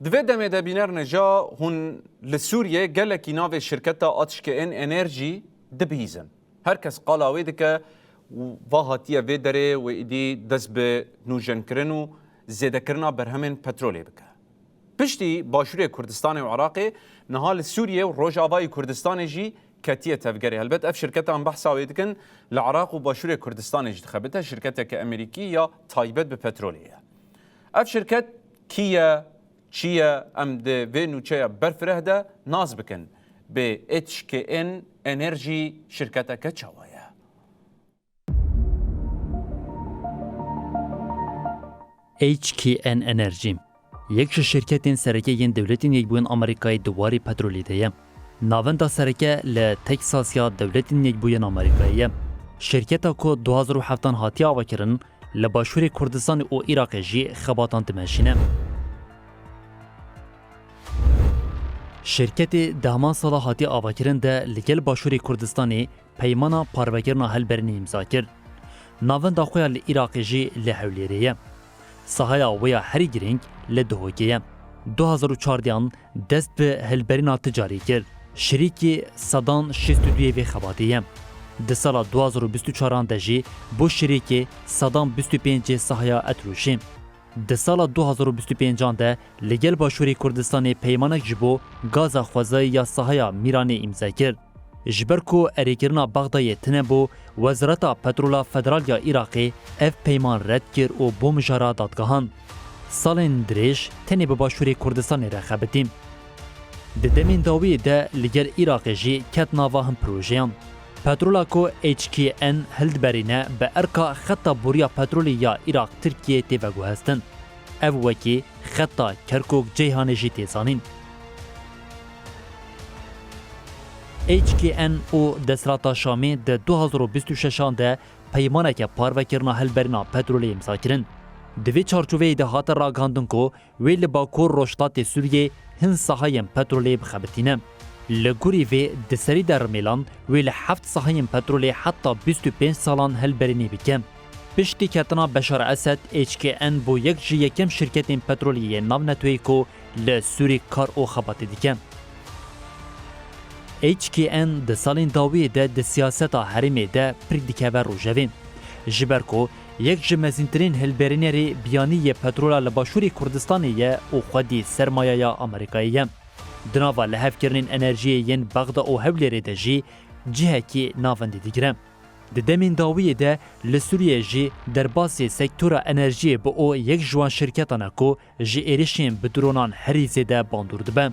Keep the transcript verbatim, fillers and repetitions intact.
Di vê demê de bîner neja hûn li Sûriyê gelekî navê şirketa Atişkên Enerjî dibihîzin. Her kes qala wê dike û va hatiye vê derê wê êdî dest bi nûjenkirin û zêdekirina berhemên petrolê bike. Piştî Başûrê Kurdistanê û Iraqê niha li Sûriyê û Rojavayê Kurdistanê jî ketiye tevgerê. Helbet ev şirketa em behsa wê dikin li Iraq û Başûrê Kurdistanê jî dixebite. Şirketeke Amerîkî ya taybet bi petrolê ye. Ev şirket kî ye, çi ye, em di vê nûçeya berfireh de nas bikin. Bi H K N Enerjî şirketeke çawa ye? H K N Energy yek ji şirketên sereke yên Dewletên Yekbûyên Amerîkayê di warê petrolê de ye. Navenda sereke li Texas ya Dewletên Yekbûyên Amerîkayê ye. Şirketa ku du hazar û heftan hatiye avakirin, li Başûrê Kurdistanê û Iraqê jî xebatan dimeşîne. Şirketê di heman sala hatiye avakirin de li gel Başûrê Kurdistanê peymana parvekirina hilberînê îmza kir. Navenda xwe ya li Iraqê jî li Hewlêrê ye. Sahaya wê ya herî girîng li Duhokê ye. Du hazar û çardeh an dest bi hilberîna ticarî kir. Şirîkî sedan şêst û duyê vê xebatê ye. Di sala du hazar û bîst û çar an de jî bû şirîkê sedan bîst û pêncê sahaya Etrûşê. Di sala du hazar û bîst û pênc an de li gel Başûrê Kurdistanê peymanek ji bo gaza xwezayî ya sahaya Mîranê îmze kir. Ji ber ku erêkirina Bexdayê tune bû, Wezareta Petrola Federal ya Iraqê ev peyman red kir û bo mijara dadgehan. Salên dirêj tenê bi Başûrê Kurdistanê re xebitî. Di demên dawiyê de li gel Iraqê jî ket nava hin projeyan. Petrola ku H K N hildiberîne bi erka xeta boriya petrolê ya Iraq-Tirkiyê tê veguhestin. Ev wekî xeta Kerkûk-Ceyhanê jî tê zanîn. H K N û Desthilata Şamê di du hazar û bîst û şeş an de peymaneke parvekirina hilberîna petrolê îmza kirin. Di vê çarçoveyê de hate ragihandin ku wê li Bakur Rojhilatê Sûriyê hin sahayên petrolê bixebitîne. Li gorî vê di serî de Rimêlan wê li heft sahayên petrolê heta bîst û pênc salan hilberînê bike. Piştî ketina Beşar Esed, H K N bû yek ji yekem şirketên petrolê yên navneteweyî ku li Sûrî kar û xebatê dike. H K N di salên dawiyê de di siyaseta herêmê de pir dikeve rojevê. Ji ber ku yek ji mezîntirîn hilberînerê biyanî yê petrola li Başûrê Kurdistanê ye û xwedî sermayeya Amerîkayê ye. Di nava lihevkirinên enerjiyê yên Bexda û Hewlêrê de jî cihekî navendî digire. Di demên dawiyê de li Sûriyê jî derbasî sektora enerjiyê bi o yek ji wan şirketan e ku ji êrişên bi dronan herî zêde bandor dibe.